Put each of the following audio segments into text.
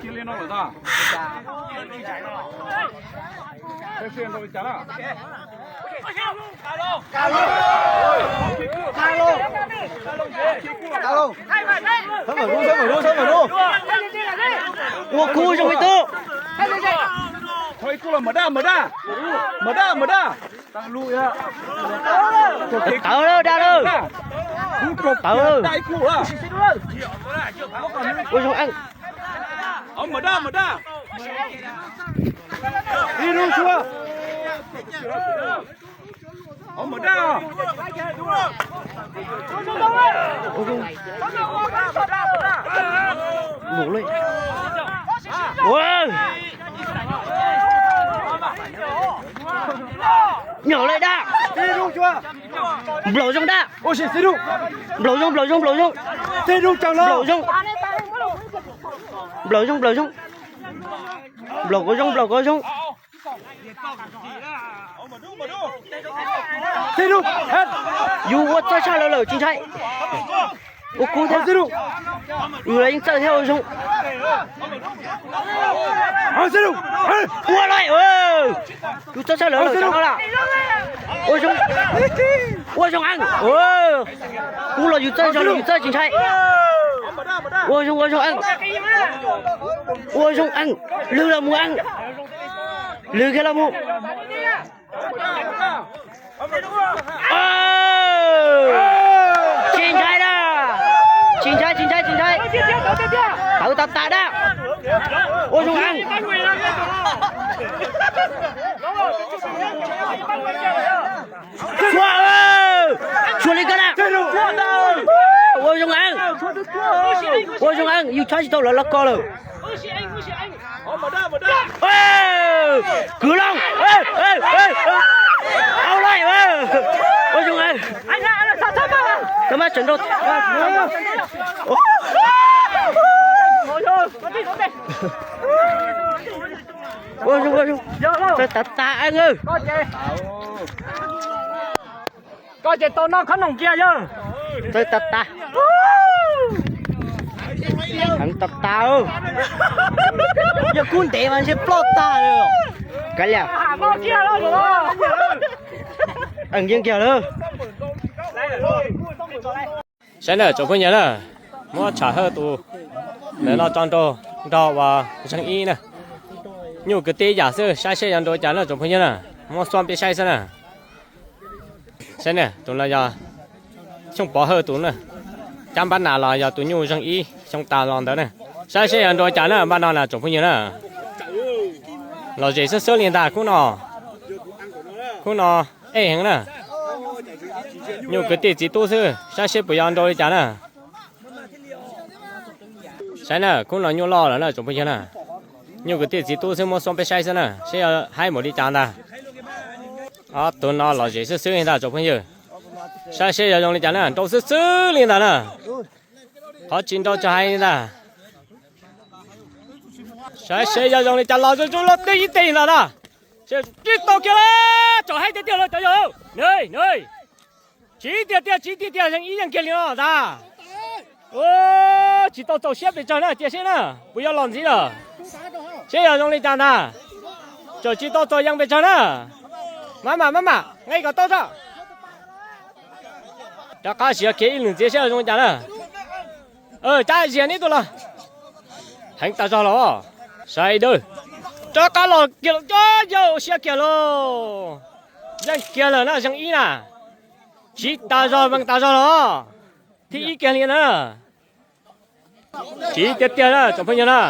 Cia li no lawm ntag. Saib seb nrau li cas na. Ua kub zoo ib tug. Thov ib tug los mawm daj, mawm daj, mawm daj, mawm daj. Tawv lawm, daj lawm. Tawv lawm. Ua zoo eej. Nyom li daj. Nplaum zoo daj. Nplaum zoo, nplaum zoo, nplaum zoo. Nplaum zoo. Nplaum zoo, nplaum zoo. Nplaum kov zoo, nplaum kov zoo. Yus ua txawj tshaj lawv lawm tsis ntshai. Ua kub thiab. Yus los yeej txawj thiab ua zoo. Ua los, yus txawj tshaj lawv lawm cov no lawm. Ua zoo, ua zoo eej. Kub los yus txawj zog los yus txawj tsis ntshai. Ua zoo, ua zoo eej. Ua zoo eej. Lwg los mus eej. Lwg kiag los mus. Tsis ntshai na. Tsis ntshai, tsis ntshai, tsis ntshai. Tawv tas tas na. Ua zoo eej. Xua, xua li ko na. Ua zoo eej. Ua zoo eej, yus tshab tsis tau lawv los ko lawm. Kwv Looj, au loj, ua zoo eej. Koj mab tseem nrau. Ua zoo, ua zoo. Txawj tas tas eej. Koj ces tau noj khob noom kiag yog. Txawj tas tas. Heev tas tas. Yog kub ntev mas ntshe ploj tag li. Kav liam. Eem yeej kiag lawm. Saib na tsoom phooj ywg na, muab Tsham Hawj tus ntawd no tso nrau nrog uas Zeeg Ib na. Nyuj kwv tij yam xwb, saib seb yuav nrau li cas na tsoom phooj ywg na. Muab xuab peb saib xwb na. Saib na, tus no yog Xyooj Pov Hawj tus na. Cab npab nas los yog tus nyuj Zeeg Ib xyoo tas los ntawd na. Saib seb yuav nrau li cas na npaj no na tsoom phooj ywg na. Lom zem xwb xwb li ntag khub no. Khub no ej heev na. Nyuj kwv tij txiv tub xwb, saib seb puas yuav nrau li cas na. Saib na, khub no nyuj loj lawm na tsoom phooj ywg na. Nyuj kwv tij txiv tub xwb, muab xuab peb saib xwb na, seb yuav haib npaum li cas ntag. Ob tug no lom zem xwb xwb li ntag tsoom phooj ywg. Saib seb yuav zoo li cas na, nrau xwb xwb li ntag na. Qhov tsis nrau tsis hais li ntag. Saib seb yuav zoo li cas los zoo zoo los tib ib teg ntag na. Tsis tau kiag lawm, tsom haib tiag tiag lawm cov yawg. Tsis tiag tiag, tsis tiag tiag, yeej ib yeej kiag li no ntag. Tsis tau txaus siab pes tsawg na, cia seb na, puas yuav los ntxiv lawm. Seb yuav zoo li cas ntag. Tseem tsis tau txaus yeej pes tsawg na. Maj mam maj mam nqe kom tau tso. Rov qab siav kiag ib lwm ntxiv seb yuav zoo li cas na. Cab zias neb tuaj los. Heev tas zog los. Sawv daws, rov qab los kiag, yog siab kiag lauj. Yeej kiag lawm na, Zeeg Ib na. Tsiv tas zog, vees tas zog los. Thib ib kiag li na. Tsiv tiag tiag na tsoom phooj ywg na.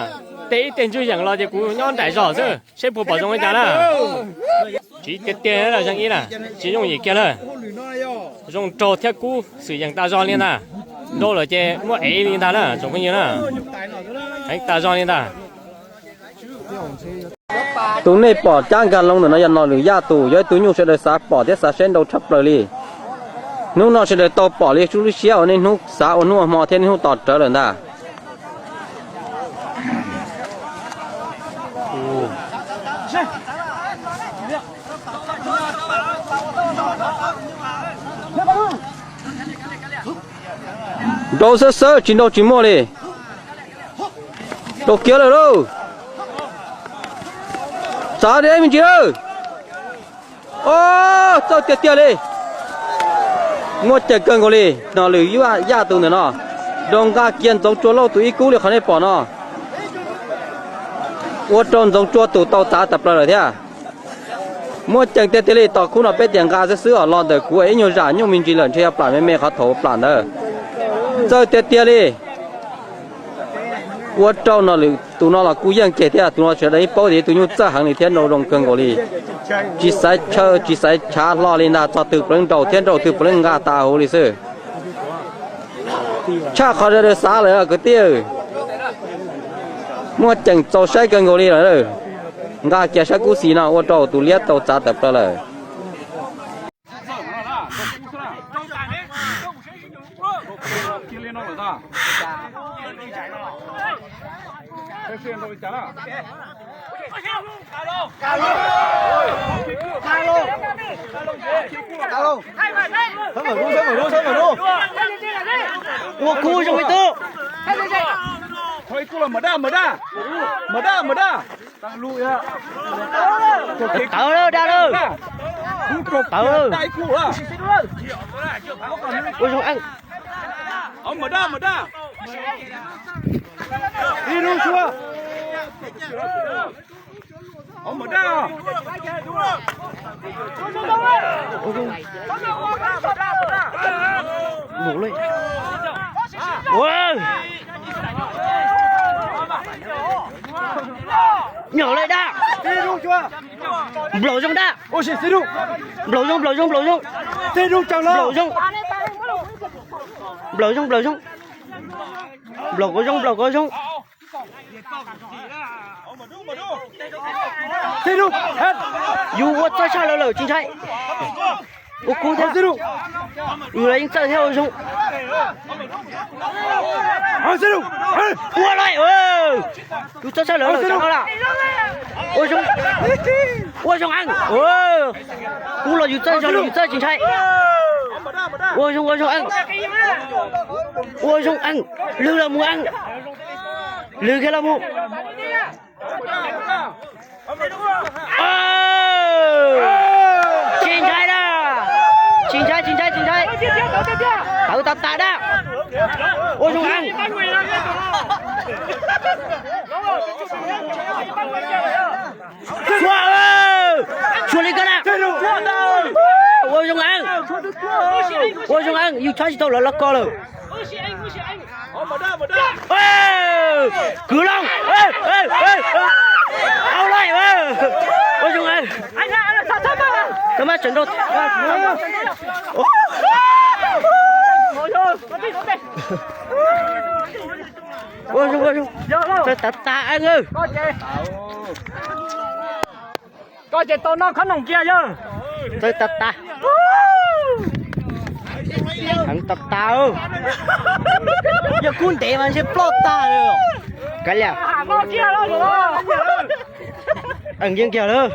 Tej ib teg ntswg yeem los ces kuv nyob nraim zog xwb, seb puas pom zoo li cas na. Tsiv tiag tiag na Zeeg Ib na, tsis yooj yim kiag na. Zoo nraug thiab kub xwm yeem tas zog li ntag. Nrau lawm ces muaj ev li ntag na tsoom phooj ywg na. Heev tas zog li ntag. Tus nej pom cab nkag loo ntawm no yog Nom Lwm Yaj tus, yog ib tug nyuj sawv daws xav pom thiab xav saib nrau tshaj plaws li. Hnub no sawv daws tau pom li, tsuj lub siab uas niaj hnub xav ua hnub ua hmo thiab niaj hnub tos rawv lawm ntag. Nrau xwb xwb, tsis nrau tsis muaj li. Nrau kiag lawm lauj. Txav deb me ntsis lawm. Os, txawj tiag tiag li. Muaj ceem kawg nkaus li, no lwm yaj tus ntawm no. Nrau nqa kiag Ntxoov Tsua Lauj tus ib kub li qhov nej pom no. Ua rau Ntxoov Tsua tus tau txav tawm plaws lawm thiab. Muaj ceem tiag tiag li, tos khub no peb tias nqa xwb xwb os, los ntawm kuv ib nyuag zam nyuj me ntsis lawm ntshe yog plam me me qhov thaum plam ntawd. Txawj tiag tiag li. Ua rau no lwm tus no los kuj yeej ceg thiab, tus no sawv daws yeej paub tias tus nyuj txawj heev li thiab nrau zoo kawg nkaus li. Tsis xaiv chaw tsis xaiv chav hlo li ntag, txog twg puav leej nrau thiab nrau twg puav leej nqa tas huv li xwb. Tshaj qhov sawv daws xav lawm kwv tij. Muaj ceem txaus saib kawg nkaus li lawm. Nqa kiag sab kub xis no ua rau tus liab tau txav tawm plaws lawm. Ua kub zoo ib tug. Mawm daj, mawm daj, mawm daj, mawm daj. Tawv lawm, daj lawm. Tawv lawm. Ua zoo Eej. Nyom li daj. Nplaum zoo daj. Nplaum zoo, nplaum zoo, nplaum zoo. Nplaum zoo. Nplaum zoo, nplaum zoo. Nplaum kuv zoo, nplaum kuv zoo. Yus ua txawj tshaj lawv lawm tsis ntshai. Ua kub thiab. Yus los yeej txawj thiab ua zoo. Ua lawm. Yus txawj tshaj lawv lawm tsam no lawm. Ua zoo. Ua zoo Eej. Kub los yus txawj, zoo los yus txawj tsis ntshai. Ua zoo, ua zoo Eej. Ua zoo Eej. Lwg los mus Eej. Lwg kiag los mus. Tsis ntshai daj. Tsis ntshai, tsis ntshai, tsis ntshai. Tawv tas tas daj. Ua zoo Eej. Txhua, txhua li koj na. Ua zoo Eej. Ua zoo Eej, yus chob tsis tau lawv los ko lawm. Kwv Looj. Au lawm. Ua zoo Eej. Tau mas tseem nrau. Ua zoo, ua zoo. Txawj tas tas Eej. Koj ces tau noj khob noom kiag yog. Txawj tas tas. Heev tas tas. Yog kub ntev mas ntshe ploj tag li. Kav liam. Eej yeej kiag lawm.